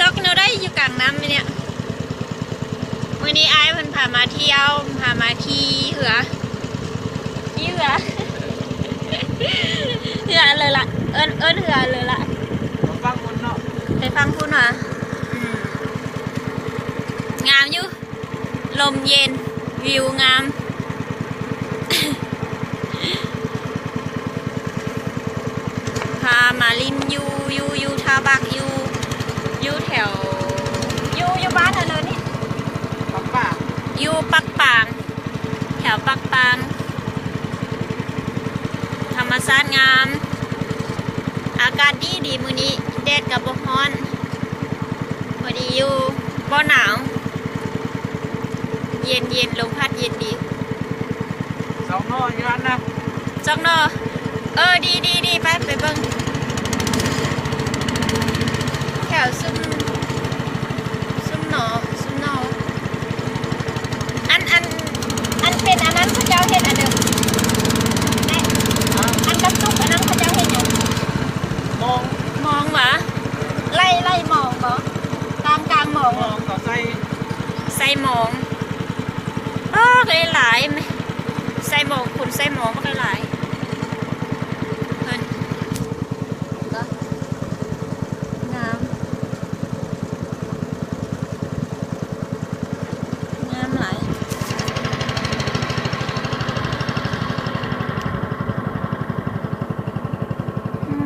ອກແນວໃດຢູ່ກາງນ້ຳນີ້? ມື້ນີ້ອ້າຍເພິ່ນພາມາທ່ຽວ ພາມາຂີ່ເຮືອ ຂີ່ເຮືອ ເຮືອເລີລະ ເອີ້ນ ເອີ້ນເຮືອເລີລະ ໄປຝັ່ງພຸ້ນເນາະ ໄປຝັ່ງພຸ້ນຫວາ? ອືມ ງາມຢູ່. ລົມເຢັນ ວິວງາມ ພາມາຫຼິ້ນຢູ່ ຢູ່ ຢູ່ທ່າບັກ ຢູ່ ຢູ່ແຖວ ຢູ່ ຢູ່ບ້ານອັນເລີນີ້ ປາກປາງ ຢູ່ປາກປາງ ແຖວປາກປາງ ທຳມະຊາດງາມ ອາກາດດີໆ ມື້ນີ້ ແດດກໍບໍ່ຮ້ອນ ພໍດີຢູ່ ບໍ່ໜາວ ເຢັນໆ ລົມພັດເຢັນດີ. ສອງໜໍ່ຢູ່ຫັ້ນນະ ສອງໜໍ່ ເອີ ດີໆ ໄປ ໄປເບິ່ງ ແຖວຊຸມ ຊຸມໜໍ່ ຊຸມໜໍ່ ອັນ ອັນ ອັນເປັນອັນນັ້ນເຂົາເຈົ້າເຮັດອັນເດີ ແນະ ອັນກະຕຸກອັນນັ້ນເຂົາເຈົ້າເຮັດຫຍັງ? ມອງ ມອງຫວາ? ໄລ່ ໄລ່ມອງບໍ? ຕາມກາງມອງ ມອງກໍໃສ່ ໃສ່ມອງ ເອີ ກໍໄດ້ຫຼາຍ ໃສ່ໝອງ ຄົນໃສ່ໝອງມັນກໍຫຼາຍ ເພິ່ນ ງາມ ງາມຫຼາຍ ອື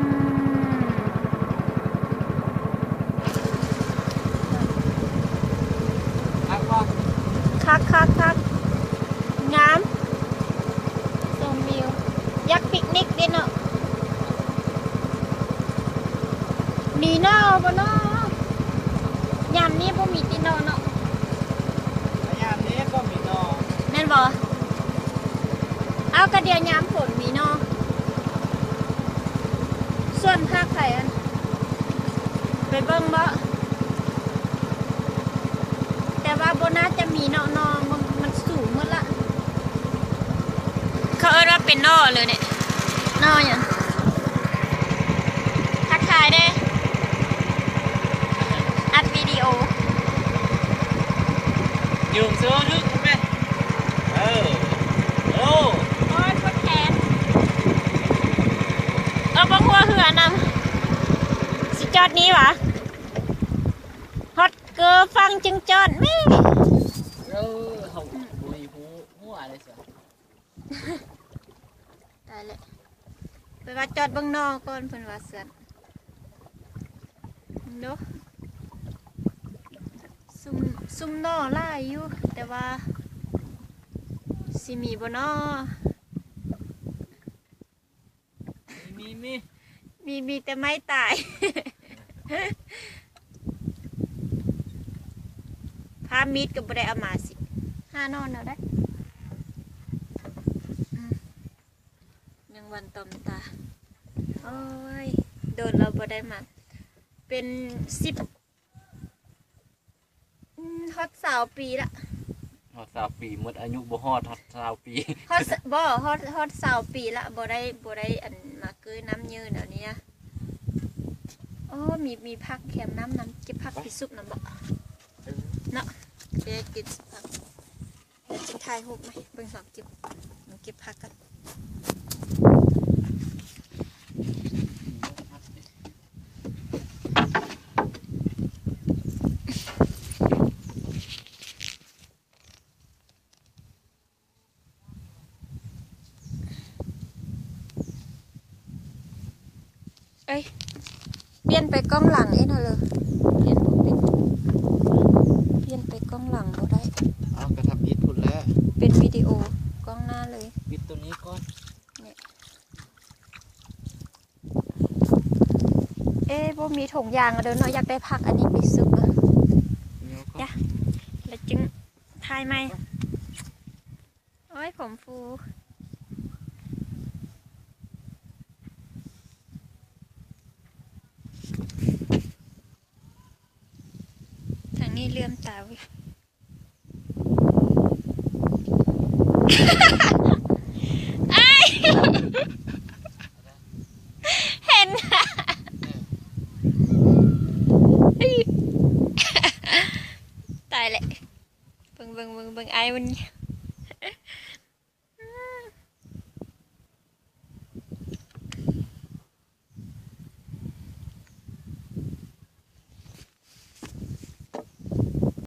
ມ. ຄັກ ຄັກ ຄັກ ງາມ ຊົມວິວ ຢາກປິກນິກເດ້ເນາະ ມີໜໍ່ບໍ່ເນາະ? ຍາມນີ້ບໍ່ມີຕິໜໍ່ເນາະ ຍາມນີ້ບໍ່ມີໜໍ່ ແມ່ນບໍ່? ເອົາ ກະດຽວຍາມຝົນມີໜໍ່ ສວນຜັກໃຜອັນ ໄປເບິ່ງບໍ? ແຕ່ວ່າບໍ່ໜ້າຈະມີເນາະ ໜໍ່ມັນ ມັນສູງໝົດລະ ເຂົາເອີ້ນວ່າເປັນໜໍ່ເລີຍນີ້ ໜໍ່ຫຍັງ? ທັກທາຍແດ່ ອັດວິດີໂອ ຢືນເຊີຖືກແມ່ ເອີ ໂອ້ ໂອ້ຍ ປວດແຂນ ເອີ ບໍ່ຫົວເຮືອນຳ ຊິຈອດນີ້ຫວາ? ຮອດເກີຝັ່ງຈຶ່ງຈອດແມ່ ເອີ ເຮົາບໍ່ມີຮູ້ຫົວເລີຍຊະ ຕາຍແລ້ວ ເພິ່ນວ່າຈອດເບິ່ງໜໍ່ກ່ອນ ເພິ່ນວ່າຊັ້ນເນາະ ຊຸມ ຊຸມໜໍ່ຫຼາຍຢູ່ ແຕ່ວ່າຊິມີບໍ່ນໍ? ມີ ມີ ມີ ມີ ມີແຕ່ໄມ້ຕາຍ ພາມີດກໍບໍ່ໄດ້ເອົາມາ ຊິຫາໜໍ່ແນວໃດ ອືມ ແມງວັນຕອມຕາ ໂອ້ຍ ໂດນແລ້ວບໍ່ໄດ້ມາ ເປັນສິບ ອືມ ຮອດຊາວປີລະ ຮອດຊາວປີ ໝົດອາຍຸບໍ່ຮອດ ຮອດຊາວປີ ຮອດ ບໍ່ ຮອດ ຮອດຊາວປີລະ ບໍ່ໄດ້ ບໍ່ໄດ້ອັນມາເກີຍນ້ຳເຍີແນວນີ້ນະ ໂອ້ ມີ ມີຜັກແຄມນ້ຳນຳ ເກັບຜັກໄປສຸກນຳບໍ ເນາະ ໄປກິນສຸກຜັກ ແລ້ວຈຶ່ງຖ່າຍຮູບໃໝ່ ເບິ່ງສອງ ເກັບ ເກັບຜັກກ່ອນ ເອີຍ ປ່ຽນໄປກ້ອງຫຼັງເອງຫັ້ນເລີ ປ່ຽນບໍ່ເປັນ ປ່ຽນໄປກ້ອງຫຼັງບໍ່ໄດ້ ເອົາ ກະທຳອິດພຸ້ນແຫຼະ ເປັນວິດີໂອກ້ອງໜ້າເລີຍ ປິດໂຕນີ້ກ່ອນ ນີ້ ເອ ບໍ່ມີຖົງຢາງເດີເນາະ ຢາກໄດ້ຜັກອັນນີ້ໄປສຸກ ຍະ ແລ້ວຈຶ່ງຖ່າຍໃໝ່ ໂອ້ຍ ຜົມຟູ ທາງນີ້ເຫຼື້ອມຕາເວີຍ. ເຫັນ ອ້າຍແຫຼະ. ເບິ່ງ ເບິ່ງ ເບິ່ງ ເບິ່ງອ້າຍມັນ